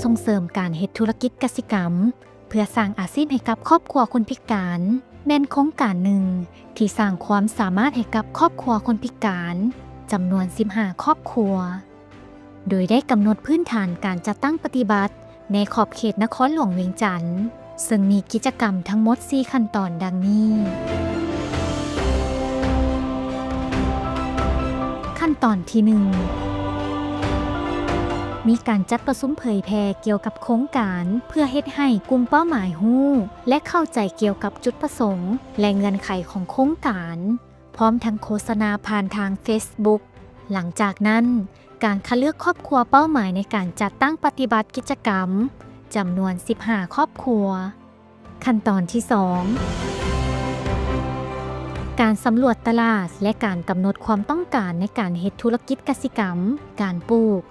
ສົ່ງເສີມການເຮັດທຸລະກິດກະສິກຳ ເພື່ອສ້າງອາຊີບໃຫ້ກັບຄອບຄົວຄົນພິການ ແມ່ນໂຄງການໜຶ່ງທີ່ສ້າງຄວາມສາມາດໃຫ້ກັບຄອບຄົວຄົນພິການຈຳນວນສິບຫ້າຄອບຄົວ, ໂດຍໄດ້ກຳນົດພື້ນຖານການຈັດຕັ້ງປະຕິບັດ ໃນຂອບເຂດນະຄອນຫຼວງວຽງຈັນ, ເຊິ່ງມີກິດຈະກຳທັງໝົດສີ່ຂັ້ນຕອນດັ່ງນີ້. ຂັ້ນຕອນທີໜຶ່ງ ມີການຈັດປະຊຸມເຜີຍແຜ່ກ່ຽວກັບໂຄງການ ເພື່ອເຮັດໃຫ້ກຸ່ມເປົ້າໝາຍຮູ້ ແລະ ເຂົ້າໃຈກ່ຽວກັບຈຸດປະສົງ ແລະ ເງື່ອນໄຂຂອງໂຄງການ. ພ້ອມທັງໂຄສະນາຜ່ານທາງເຟສບຸກ. ຫຼັງຈາກນັ້ນ, ການຄັດເລືອກຄອບຄົວເປົ້າໝາຍໃນການຈັດຕັ້ງປະຕິບັດກິດຈະກຳ ຈຳນວນສິບຫ້າຄອບຄົວ. ຂັ້ນຕອນທີສອງ ການສຳຫຼວດຕະຫຼາດ ແລະ ການກຳນົດຄວາມຕ້ອງການໃນການເຮັດທຸລະກິດກະສິກຳ, ການປູກ,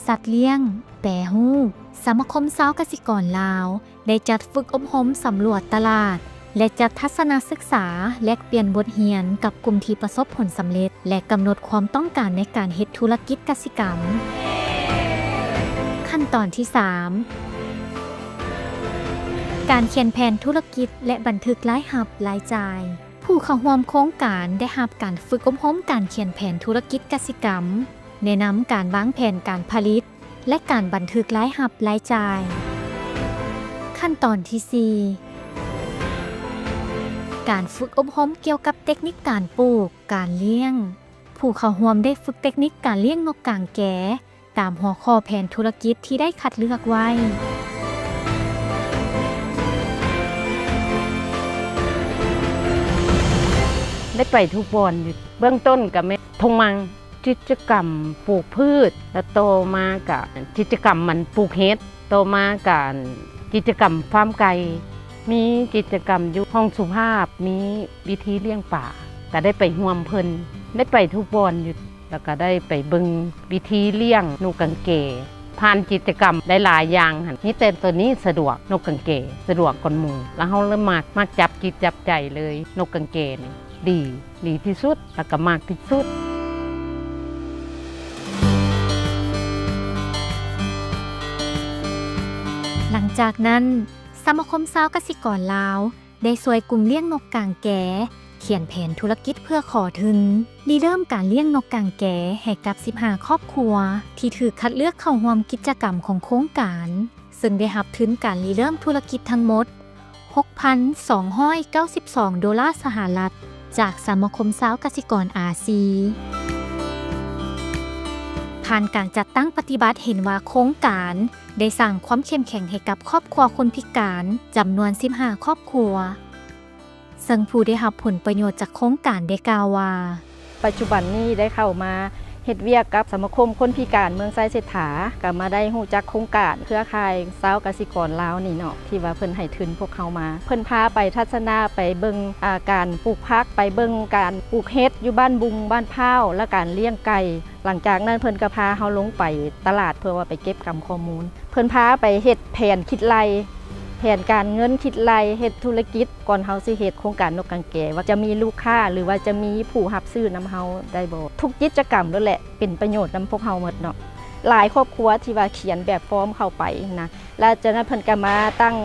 ສັດລ້ຽງ, ແປຮູບ. ສະມາຄົມຊາວກະສິກອນລາວ ໄດ້ຈັດຝຶກອົບຮົມສຳຫຼວດຕະຫຼາດ ແລະ ຈັດທັດສະນະສຶກສາແລກປ່ຽນບົດຮຽນກັບກຸ່ມທີ່ປະສົບຜົນສຳເລັດ ແລະ ກຳນົດຄວາມຕ້ອງການໃນການເຮັດທຸລະກິດກະສິກຳ. ຂັ້ນຕອນທີສາມ ການຂຽນແຜນທຸລະກິດ ແລະ ບັນທຶກລາຍຮັບ, ລາຍຈ່າຍ. ຜູ້ເຂົ້າຮ່ວມໂຄງການໄດ້ຮັບການຝຶກອົບຮົມການຂຽນແຜນທຸລະກິດກະສິກຳ, ແນະນຳການວາງແຜນການຜະລິດ ແລະ ການບັນທຶກລາຍຮັບ, ລາຍຈ່າຍ. ຂັ້ນຕອນທີສີ່ ການຝຶກອົບຮົມກ່ຽວກັບເຕັກນິກການປູກ, ການລ້ຽງ. ຜູ້ເຂົ້າຮ່ວມໄດ້ຝຶກເຕັກນິກການລ້ຽງນົກກາງແກ ຕາມຫົວຂໍ້ແຜນທຸລະກິດທີ່ໄດ້ຄັດເລືອກໄວ້. ໄດ້ໄປທຸກບ່ອນຢູ່. ເບື້ອງຕົ້ນກະແມ່ນທົ່ງມັ່ງ, ກິດຈະກຳປູກພືດ ແລະ ຕໍ່ມາກະກິດຈະກຳມັນປູກເຫັດ, ຕໍ່ມາກະກິດຈະກຳຟາມໄກ່, ມີກິດຈະກຳຢູ່ຫ້ອງສຸພາບ, ມີວິທີລ້ຽງປາ ກະໄດ້ໄປຮ່ວມເພິ່ນ. ໄດ້ໄປທຸກບ່ອນຢູ່. ແລ້ວກໍໄດ້ໄປເບິ່ງວິທີລ້ຽງນົກກາງແກ ຜ່ານກິດຈະກຳຫຼາຍໆຢ່າງຫັ້ນ ມີແຕ່ໂຕນີ້ສະດວກ, ນົກກາງແກສະດວກກວ່າໝູ່ ແລ້ວເຮົາເລີຍມັກ, ມັກຈັບຈິດຈັບໃຈເລີຍ, ນົກກາງແກນີ້ດີ, ດີທີ່ສຸດ ແລ້ວກໍມັກທີ່ສຸດ. ຫຼັງຈາກນັ້ນ, ສະມາຄົມຊາວກະສິກອນລາວ ໄດ້ຊ່ວຍກຸ່ມລ້ຽງນົກກາງແກ ຂຽນແຜນທຸລະກິດເພື່ອຂໍທຶນ ລິເລີ່ມການລ້ຽງນົກກາງແກໃຫ້ກັບສິບຫ້າຄອບຄົວ ທີ່ຖືກຄັດເລືອກເຂົ້າຮ່ວມກິດຈະກຳຂອງໂຄງການ, ເຊິ່ງໄດ້ຮັບທຶນການລິເລີ່ມທຸລະກິດທັງໝົດ ຫົກພັນສອງຮ້ອຍເກົ້າສິບສອງໂດລາສະຫະລັດ ຈາກສະມາຄົມຊາວກະສິກອນອາຊີ. ຜ່ານການຈັດຕັ້ງປະຕິບັດເຫັນວ່າໂຄງການ ໄດ້ສ້າງຄວາມເຂັ້ມແຂງໃຫ້ກັບຄອບຄົວຄົນພິການຈຳນວນສິບຫ້າຄອບຄົວ, ເຊິ່ງຜູ້ໄດ້ຮັບຜົນປະໂຫຍດຈາກໂຄງການໄດ້ກ່າວວ່າ, ປັດຈຸບັນນີ້ໄດ້ເຂົ້າມາເຮັດວຽກກັບສະມາຄົມຄົນພິການເມືອງໄຊເສດຖາ, ກໍມາໄດ້ຮູ້ຈັກໂຄງການເຄືອຂ່າຍຊາວກະສິກອນລາວນີ້ເນາະ, ທີ່ວ່າເພິ່ນໃຫ້ທຶນພວກເຮົາມາ. ເພິ່ນພາໄປທັດສະນະ, ໄປເບິ່ງ ອາ ການປູກຜັກ, ໄປເບິ່ງການປູກເຫັດຢູ່ບ້ານບຸງ, ບ້ານພ້າວ ແລະ ການລ້ຽງໄກ່. ຫຼັງຈາກນັ້ນເພິ່ນກໍພາເຮົາລົງໄປຕະຫຼາດ ເພື່ອວ່າໄປເກັບກຳຂໍ້ມູນ. ເພິ່ນພາໄປເຮັດແຜນຄິດໄລ່, ແຜນການເງິນຄິດໄລ່, ເຮັດທຸລະກິດ ກ່ອນເຮົາຊິເຮັດໂຄງການນົກກາງແກ ວ່າຈະມີລູກຄ້າ ຫຼືວ່າຈະມີຜູ້ຮັບຊື້ນຳເຮົາໄດ້ບໍ່. ທຸກກິດຈະກຳໂລດແຫຼະ ເປັນປະໂຫຍດນຳພວກເຮົາໝົດເນາະ. ຫຼາຍຄອບຄົວທີ່ວ່າຂຽນແບບຟອມເຂົ້າໄປນະ, ແລ້ວຈາກນັ້ນເພິ່ນກໍມາຕັ້ງ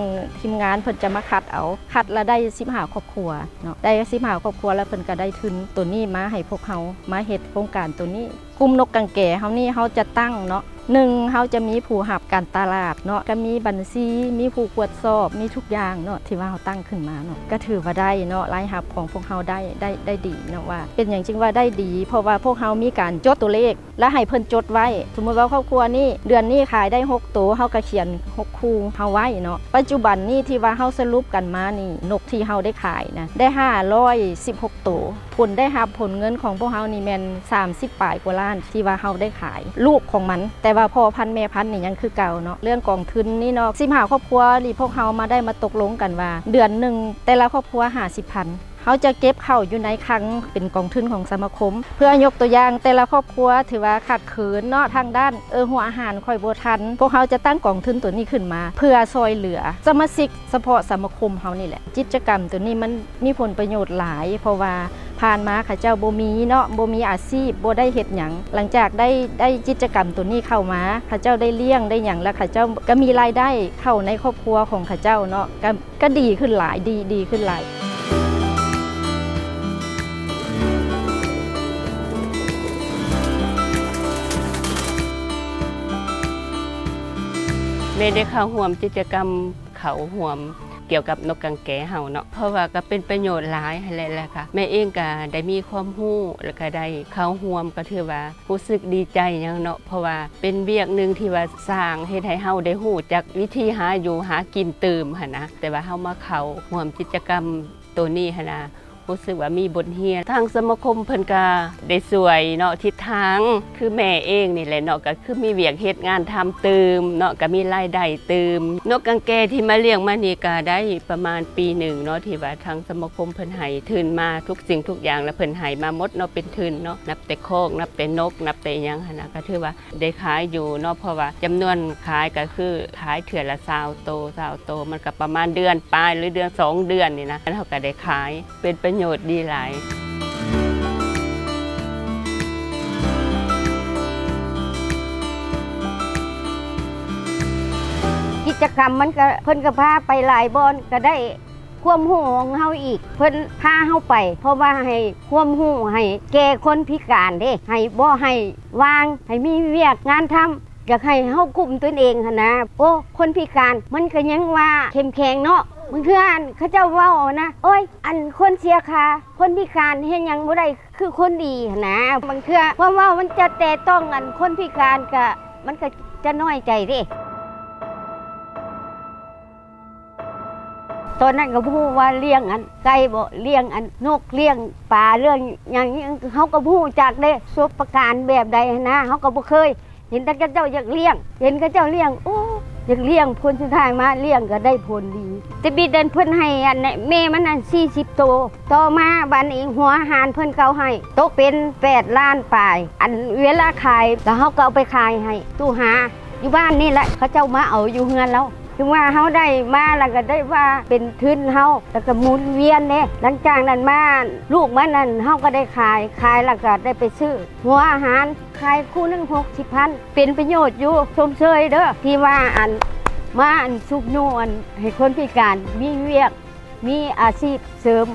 ທີມງານ, ເພິ່ນຈະມາຄັດເອົາ, ຄັດແລ້ວໄດ້ສິບຫ້າຄອບຄົວເນາະ, ໄດ້ສິບຫ້າຄອບຄົວ ແລ້ວເພິ່ນກໍໄດ້ທຶນໂຕນີ້ມາໃຫ້ພວກເຮົາ ມາເຮັດໂຄງການໂຕນີ້. ກຸ່ມນົກກາງແກເຮົານີ້ ເຮົາຈະຕັ້ງເນາະ, ໜຶ່ງ ເຮົາຈະມີຜູ້ຮັບການຕະຫຼາດເນາະ, ກໍມີບັນຊີ, ມີຜູ້ກວດສອບ, ມີທຸກຢ່າງເນາະ ທີ່ວ່າເຮົາຕັ້ງຂຶ້ນມາເນາະ, ກໍຖືວ່າໄດ້ເນາະ, ລາຍຮັບຂອງພວກເຮົາໄດ້ ໄດ້ ໄດ້ດີເນາະ. ວ່າເປັນຫຍັງຈຶ່ງວ່າໄດ້ດີ? ເພາະວ່າພວກເຮົາມີການຈົດຕົວເລກ ແລ້ວໃຫ້ເພິ່ນຈົດໄວ້. ສົມມຸດວ່າຄອບຄົວນີ້ ເດືອນນີ້ຂາຍໄດ້ຫົກໂຕ, ເຮົາກໍຂຽນຫົກຄູ່ເຮົາໄວ້ເນາະ. ປັດຈຸບັນນີ້ທີ່ວ່າເຮົາສະຫຼຸບກັນມານີ້ ນົກທີ່ເຮົາໄດ້ຂາຍນະ ໄດ້ຫ້າຮ້ອຍສິບຫົກໂຕ. ຜົນໄດ້ຮັບ ຜົນເງິນຂອງພວກເຮົານີ້ແມ່ນສາມສິບປາຍກວ່າລ້ານ ທີ່ວ່າເຮົາໄດ້ຂາຍລູກຂອງມັນ, ແຕ່ວ່າພໍ່ພັນແມ່ພັນນີ້ຍັງຄືເກົ່າເນາະ. ເລື່ອງກອງທຶນນີ້ເນາະ, ສິບຫ້າຄອບຄົວນີ້ ພວກເຮົາມາໄດ້ມາຕົກລົງກັນວ່າ ເດືອນໜຶ່ງແຕ່ລະຄອບຄົວຫ້າສິບພັນ, ເຮົາຈະເກັບເຂົ້າຢູ່ໃນຄັງເປັນກອງທຶນຂອງສະມາຄົມ. ເພື່ອຍົກຕົວຢ່າງ ແຕ່ລະຄອບຄົວຖືວ່າຂາດເຂີນເນາະ ທາງດ້ານ ເອີ ຫົວອາຫານຂ້ອຍບໍ່ທັນ, ພວກເຮົາຈະຕັ້ງກອງທຶນໂຕນີ້ຂຶ້ນມາ ເພື່ອຊ່ອຍເຫຼືອສະມາຊິກ ສະເພາະສະມາຄົມເຮົານີ້ແຫຼະ. ກິດຈະກຳໂຕນີ້ມັນມີຜົນປະໂຫຍດຫຼາຍ, ເພາະວ່າ ຜ່ານມາເຂົາເຈົ້າບໍ່ມີເນາະ ບໍ່ມີອາຊີບ ບໍ່ໄດ້ເຮັດຫຍັງ. ຫຼັງຈາກໄດ້ ໄດ້ກິດຈະກຳໂຕນີ້ເຂົ້າມາ ເຂົາເຈົ້າໄດ້ລ້ຽງໄດ້ຫຍັງ ແລ້ວເຂົາເຈົ້າກໍມີລາຍໄດ້ເຂົ້າໃນຄອບຄົວຂອງເຂົາເຈົ້າເນາະ ກໍ ກໍດີຂຶ້ນຫຼາຍ ດີ ດີຂຶ້ນຫຼາຍ. ແມ່ໄດ້ເຂົ້າຮ່ວມກິດຈະກຳ ເຂົ້າຮ່ວມກ່ຽວກັບນົກກາງແກເຮົາເນາະ ເພາະວ່າກໍເປັນປະໂຫຍດຫຼາຍຫັ້ນແຫຼະ ແລ້ວກໍແມ່ເອງກໍໄດ້ມີຄວາມຮູ້ ແລ້ວກໍໄດ້ເຂົ້າຮ່ວມ ກໍຖືວ່າຮູ້ສຶກດີໃຈຫຍັງເນາະ ເພາະວ່າເປັນວຽກໜຶ່ງທີ່ວ່າສ້າງເຮັດໃຫ້ເຮົາໄດ້ຮູ້ຈັກວິທີຫາຢູ່ຫາກິນຕື່ມຫັ້ນນະ ແຕ່ວ່າເຮົາມາເຂົ້າຮ່ວມກິດຈະກຳໂຕນີ້ຫັ້ນນະ ຮູ້ສຶກວ່າມີບົດຮຽນ ທາງສະມາຄົມເພິ່ນກະໄດ້ຊ່ວຍເນາະ ທິດທາງ ຄືແມ່ເອງນີ້ແຫຼະເນາະ ກະຄືມີວຽກເຮັດງານທຳຕື່ມເນາະ ກະມີລາຍໄດ້ຕື່ມ. ນົກກາງແກທີ່ມາລ້ຽງມານີ້ກະໄດ້ປະມານປີໜຶ່ງເນາະ ທີ່ວ່າທາງສະມາຄົມເພິ່ນໃຫ້ທຶນມາທຸກສິ່ງທຸກຢ່າງ ແລະເພິ່ນໃຫ້ມາໝົດເນາະ ເປັນທຶນເນາະ ນັບແຕ່ຄອກ ນັບແຕ່ນົກ ນັບແຕ່ຫຍັງຫັ້ນນະ ກະຖືວ່າ ໄດ້ຂາຍຢູ່ເນາະ ເພາະວ່າຈຳນວນຂາຍກໍຄືຂາຍເທື່ອລະຊາວໂຕ ຊາວໂຕ ມັນກໍປະມານເດືອນປາຍ ຫຼືເດືອນສອງເດືອນນີ້ນະ ເຮົາກໍໄດ້ຂາຍ ເປັນປະໂຫຍດດີຫຼາຍ. ກິດຈະກຳມັນກໍ ເພິ່ນກໍພາໄປຫຼາຍບ່ອນ ກໍໄດ້ ຄວາມຮູ້ຂອງເຮົາອີກ ເພິ່ນພາເຮົາໄປ ເພາະວ່າໃຫ້ຄວາມຮູ້ໃຫ້ແກ່ຄົນພິການເດ້ ໃຫ້ບໍ່ໃຫ້ວ່າງ ໃຫ້ມີວຽກງານທຳ ຢາກໃຫ້ເຮົາກຸ້ມຕົນເອງຫັ້ນນະ. ໂອ້ ຄົນພິການມັນກໍຍັງວ່າເຂັ້ມແຂງເນາະ ບາງເທື່ອອັນເຂົາເຈົ້າເວົ້ານະ ໂອ້ຍ ອັນຄົນເສຍຂາ ຄົນພິການເຮັດຫຍັງບໍ່ໄດ້ຄືຄົນດີຫັ້ນນະ. ບາງເທື່ອຄວາມເວົ້າມັນຈະແຕະຕ້ອງອັນຄົນພິການ ກະ ມັນກໍຈະນ້ອຍໃຈເດ້. ຕອນນັ້ນກໍບໍ່ຮູ້ວ່າລ້ຽງອັນໄກ່ບໍ ລ້ຽງອັນນົກ ລ້ຽງປາ ລ້ຽງຫຍັງ ເຮົາກໍບໍ່ຮູ້ຈັກເດ້ ປະສົບປະການແບບໃດຫັ້ນນະ ເຮົາກໍບໍ່ເຄີຍ ເຫັນແຕ່ເຂົາເຈົ້າຢາກລ້ຽງ ເຫັນເຂົາເຈົ້າລ້ຽງ ໂອ້ ຢາກລ້ຽງ ຜົນສຸດທ້າຍມາລ້ຽງກໍໄດ້ຜົນດີ. ແຕ່ບິດນັ້ນເພິ່ນໃຫ້ອັນແມ່ມັນອັນສີ່ສິບໂຕ ຕໍ່ມາບາດນີ້ຫົວອາຫານເພິ່ນກໍເອົາໃຫ້ ຕົກເປັນແປດລ້ານປາຍ ອັນເວລາຂາຍ ແລ້ວເຮົາກໍເອົາໄປຂາຍໃຫ້ຕູ້ຫາ ຢູ່ບ້ານນີ້ແຫຼະ ເຂົາເຈົ້າມາເອົາຢູ່ເຮືອນລາວ ເຖິງວ່າເຮົາໄດ້ມາແລ້ວກໍໄດ້ວ່າເປັນທຶນເຮົາ ແລ້ວກໍໝູນວຽນເດ້. ຫຼັງຈາກນັ້ນມາ ລູກມັນນັ້ນເຮົາກໍໄດ້ຂາຍ ຂາຍແລ້ວກໍໄດ້ໄປຊື້ຫົວອາຫານ ຂາຍຄູ່ໜຶ່ງຫົກສິບພັນ ເປັນປະໂຫຍດຢູ່ ຊົມເຊີຍເດີ ທີ່ວ່າອັນ ມາອັນຊຸກຍູ້ອັນໃຫ້ຄົນພິການມີວຽກ ມີອາຊີບເສີມ